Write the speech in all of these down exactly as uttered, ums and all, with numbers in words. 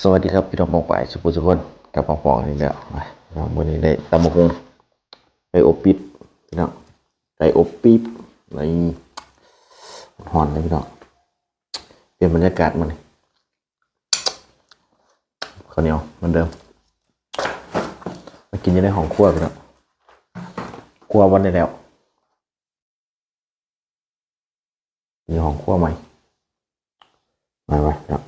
สวัสดีครับพี่น้องปองปายสุภุสุคน กลับมาพ้อกันอีกแล้วนะ มื้อนี้ได้ตำบักหุ่ง ไก่อบปี๊บพี่น้อง ไก่อบปี๊บ นี่ ฮ้อนเลยพี่น้อง เปลี่ยนบรรยากาศมานี่ ข้าวเหนียวเหมือนเดิม มากินอยู่ในห้องครัวพี่น้อง ครัววันได้แล้ว อยู่ห้องครัวใหม่ มาไว้ครับ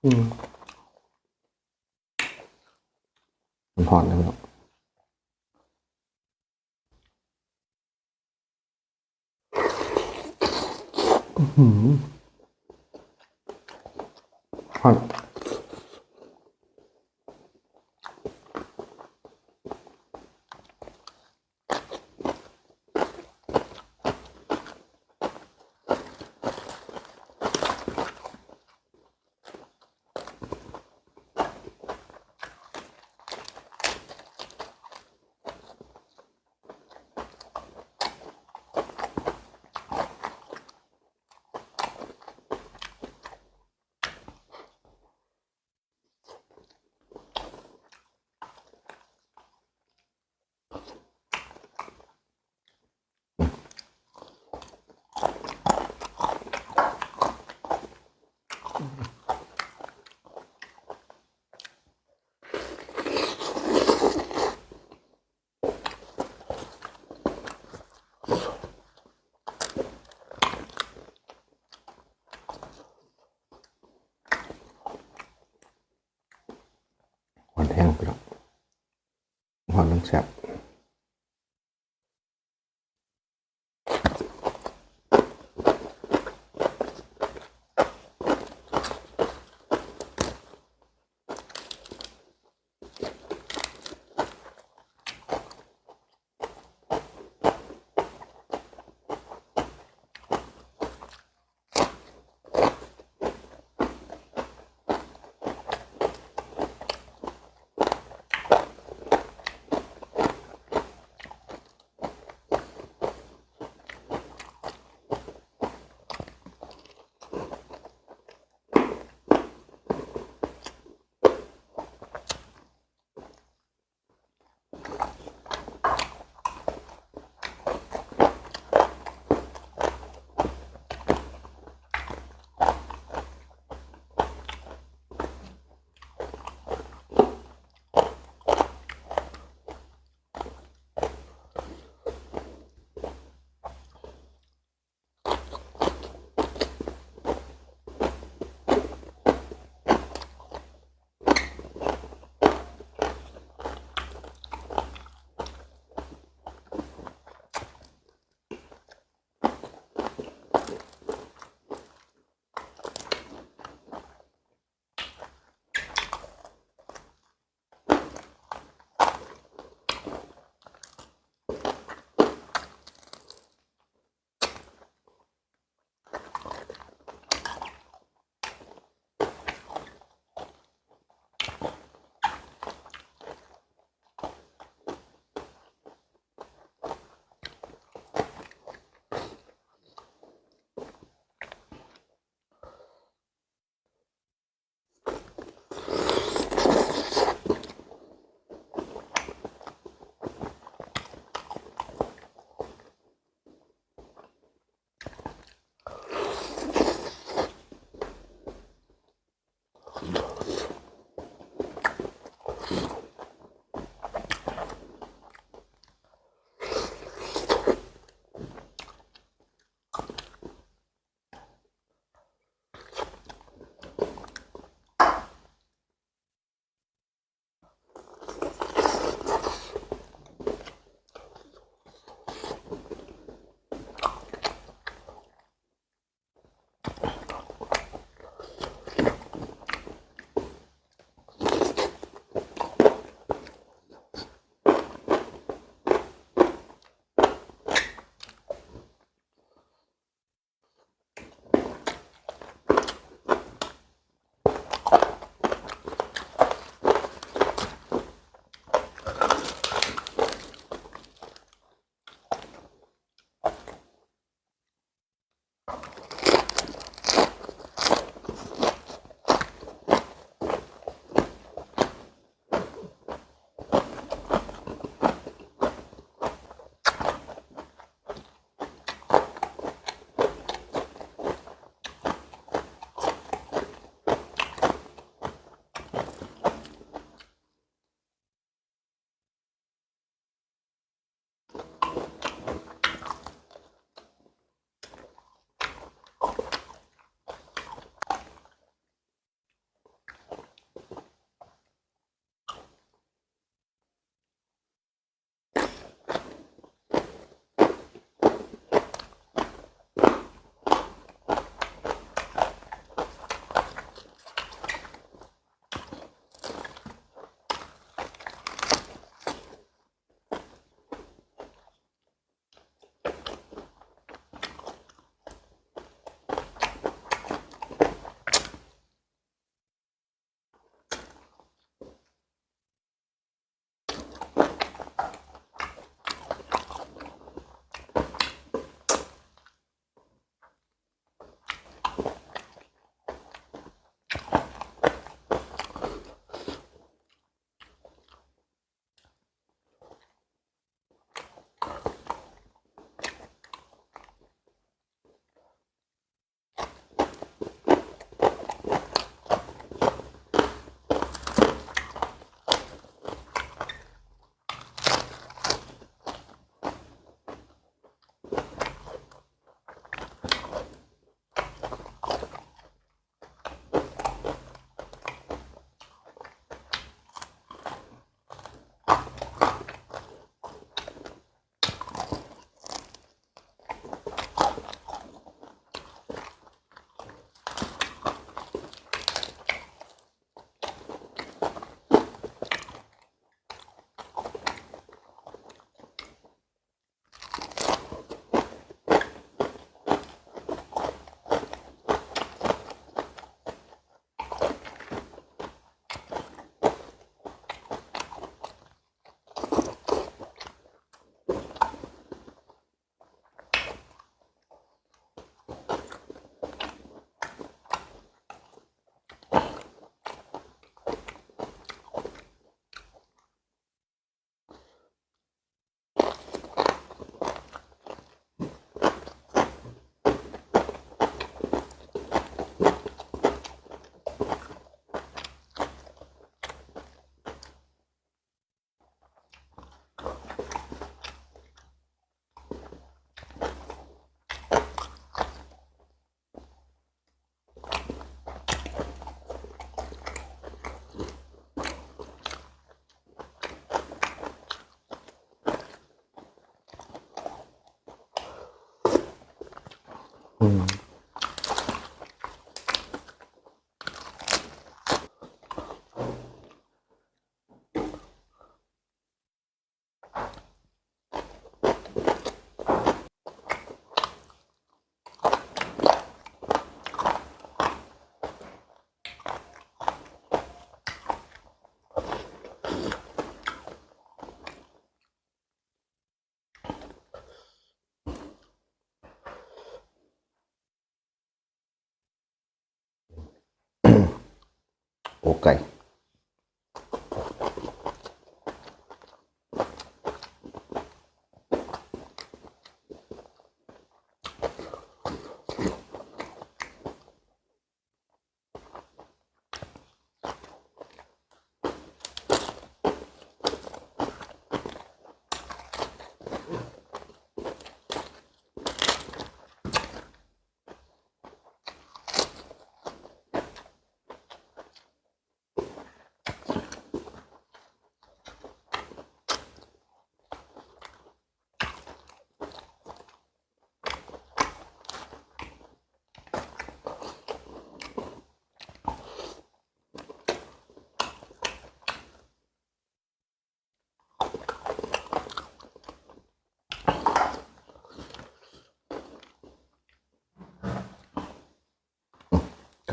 อืม มันฮ้อนแล้วเนาะ อื้อหือ ฮ้อน ฮ้อนแฮงพี่น้อง ฮ้อนแฮงแซ่บ อื อืม โอเค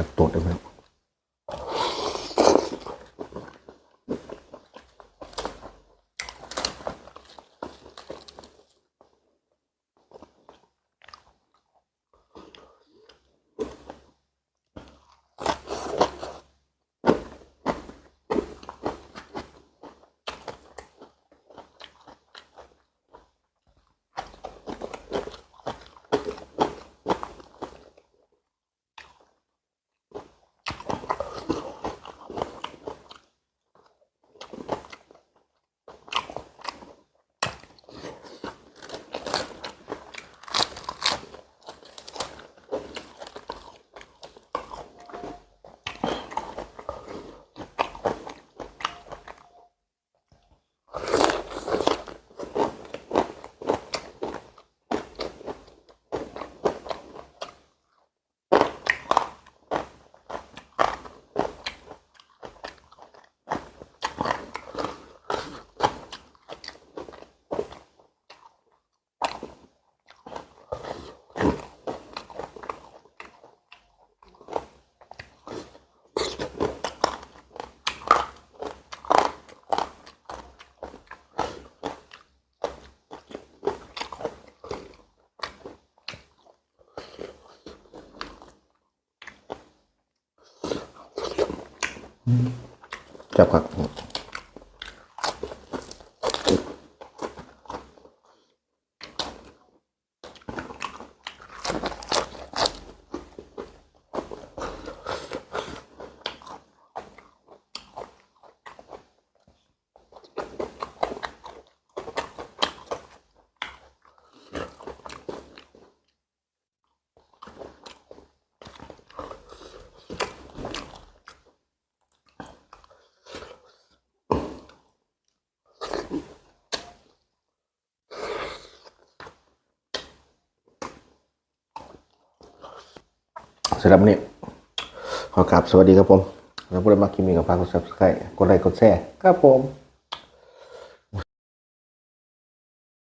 กัดตูดได้ไหม แซ่บคัก สำหรับมื้อนี้ ขอกราบสวัสดีครับผม แล้วผู้ใดมักคลิปนี้ก็ฝากกด Subscribe กดไลค์ กดแชร์ ครับผม